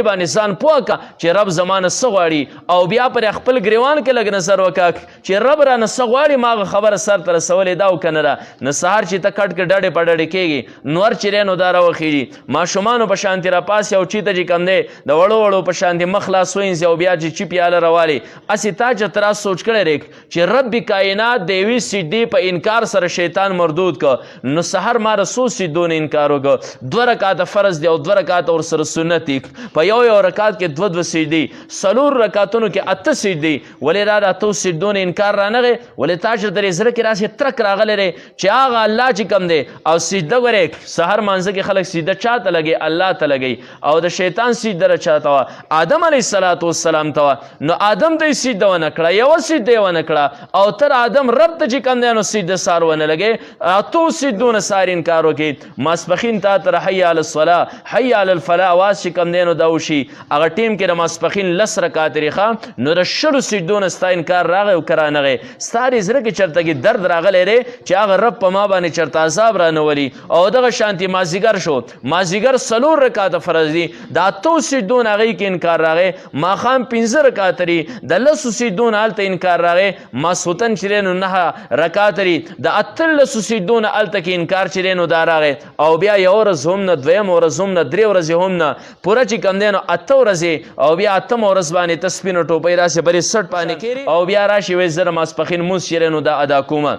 باندې ځان پوه که چې رب زمانه څه غواړي، او بیا پر خپل ګریوان کې لږ نظر وکړه چې رب رانه څه غواړي، ما هغه خبره سر ته رسولې ده او که نه ده. نو سهار چې ته کټ کې ډډې په ډډې کېږي، نور چې دی نو دا راوخېږي، ماشومانو په شانتې راپاسي او چیته چې کوم دی د وړو وړو په شانتې مخ لاس وینځي او بیا چې چی پیاله روالي. هسې تا چې ترا سوچ کړی دی چې رب کائنات د یوې سجدې په انکار سره شیطان مردود که، نو سحر ما د څو سجدو نه انکار وکړ؟ دوه رکعاته فرض دی او دوه رکعاته ورسره سنت دي، په یو یو رکعت کې دوه دوه سجدې، څلور رکعتونو کې اته سجدې. ولې دا د اتو سجدو نه انکار رانغی؟ ولې تا چې درې زړه کې راسې ترک راغلی دی چې هغه الله چې کوم دی او سجده ګورې سحر مانځه کې خلک سجده چاته لګي؟ الله ته لګي. او د شیطان سجده را چاته وه؟ آدم علیه السلام ته وه. نو آدم ته یې سجده ونه کړه، یوه سجده یې ونه کړه، او تر آدم رب ته چې کوم دی نو سجده سار ونه لګي، اتو سجدو نه سار انکار وکړي. ماسپښین تا تر حی علی الصلاة حی علی الفلاح اواز چې کوم دی نو دا وشي، هغه ټیم کې د ماسپښین لس رکعات ریښه، نو د شلو سجدو نه ستا انکار راغی او که رانغی؟ ستا دې زړه کې چېرته کې درد راغلی دی چې هغه رب په ما باندې چېرته عذاب رانه ولي. او دغه شانتې مازیګر شو، مازیګر څلور رکعاته فرض دي، د اتو سجدو نه هغې کې انکار راغی. ماښام پنځه رکعاته دي، د لسو سجدو نه هلته انکار راغی. ماسخوتن چې دی نو نهه رکعاته دي، د اتلسو سجدو نه هلته کې انکار چې دی نو دا راغی. او بیا یوه ورځ هم نه، دویمه ورځ هم نه، درې ورځې هم نه، پوره چې کوم دی نو اته ورځې، او بیا اتمه ورځ باندې ته سپینه ټوپۍ راسې پرې څټ باندې کېرې او بیا راشي وایي زه د ماسپښین لمونځ چې دی نو دا ادا کومه.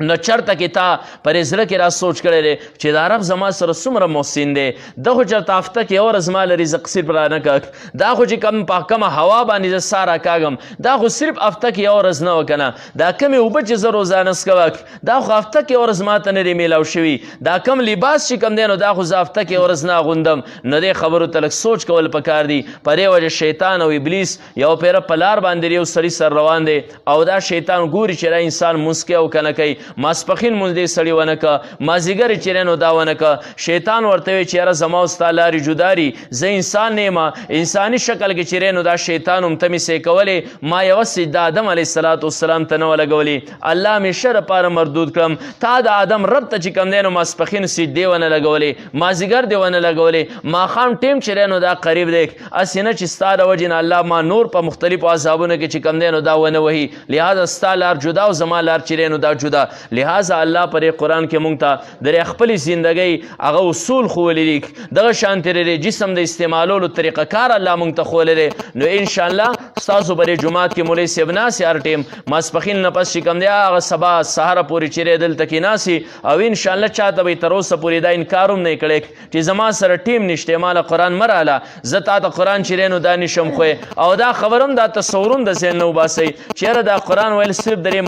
نو چرته کې تا پر زړه کې را سوچ کړی دی چې دا رب زما سره څومره محسن دی؟ ده خو چرته هفته کې یوه ورځ ما له رزق صرف را نه کړ، دا خو چې کوم په کومه هوا باندې زه ساه راکاږم دا خو صرف هفته کې یوه ورځ نه وه که نه، دا کومې اوبه چې زه روزانه څښم دا خو هفته کې یوه ورځ ما ته نه دی میلاو شوي، دا کوم لباس چې کوم دی نو دا خو زه هفته کې یوه ورځ نه اغوندم. نو دې خبرو ته لږ سوچ کول پکار دي. په دې وجه شیطان او ابلیس یو پیره په لار باندې یو سړي سره روان دی، او دا شیطان ګوري چې دا انسان مونځ کوي او که نه کوي. ماسپښین مونځ دې سړي ونه که، مازدیګر یې چې دی نو دا ونه که. شیطان ورته وایي چې یاره زما او ستا لارې جدا دي، زه انسان نه یم، انساني شکل کې چې دی نو دا شیطان هم، ته مې څه کولې؟ ما یوه سجده آدم علیه السلام ته نه وه لګولې، الله مې ښه دپاره مردود کړم. تا د آدم رب ته چې کوم دی نو ماسپښین سجدې ونه لګولې، مازدیګر دې ونه لګولې، ماښام ټیم چې دی نو دا قریب دی، هسې نه چې ستا د وجې نه الله ما نور په مختلفو عذابونو کې چې کوم دی نو دا ونه وهي، لهذا ستا لار جدا او زما لار چې دی نو دا جدا. لهذا الله پر قرآن کې مونږ ته د خپلې زندګۍ هغه اصول ښوولي دي، دغه شان ترې جسم د استعمالولو طریقه کار الله مونږ ته ښوولی دی. نو انشاءالله ستاسو په دې جومات کې مولوي صاحب ناست هر ټیم ماسپښین نه پس چې کوم دی هغه سبا سهاره پورې چې دی دلته کې ناست، او انشاءالله چاته به یې تر اوسه پورې دا انکار هم نه کړی چې زما سره ټیم نشته، ماله قرآن مه راله، زه تا ته قرآن چې دی نو دا نشم خوی. او دا خبر هم دا تصور هم د ذهن نه وباسئ چې یاره دا قرآن ویل صرف د دې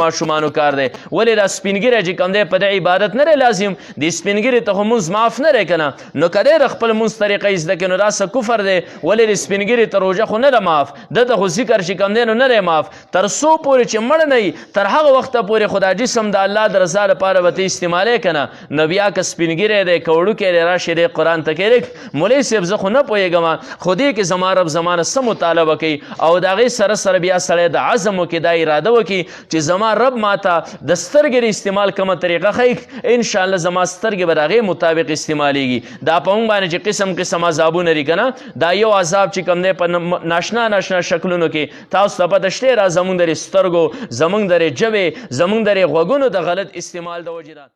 ماشومانو کار دی. ولې دا سپینږیری چې کوم دی په دې عبادت نه دی لازم؟ دې سپینږیري ته خو مونځ معاف نه دی که نه؟ نو که دی د خپل مونځ طریقه یې زده کړي نو دا څه کفر دی؟ ولې دې سپینږیري ته روژه خو نه ده معاف، ده ته خو ذکر چې کوم دی نو نه دی معاف. تر څو پورې چې مړ نه یي تر هغه وخته پورې خو دا جسم د الله د رضا لپاره به ته استعمالې که نه؟ نو بیا که سپینږیری دی که وړوکی دی راشي دی قرآن ته کښېږي، مولوي صاحب زه خو نه پوهېږم خو دې کې زما رب زما نه څه مطالبه کوي، او د هغې سره سره بیا سړی د عزم وکړي، دا اراده وکړي چې زما رب ما ته د سترګې د استعمال کومه طریقه ښیي انشاءالله زما سترګې به د هغې مطابق استعمالیږي. دا په موږ باندې چې قسم قسم عذابونه دي که نه، دا یو عذاب چې کوم دی په ناشنا ناشنا شکلونو کې تاسو ته پته شته را، زمونږ د سترګو، زمونږ د ژبې، زمونږ د غوږونو د غلط استعمال د وجې ده.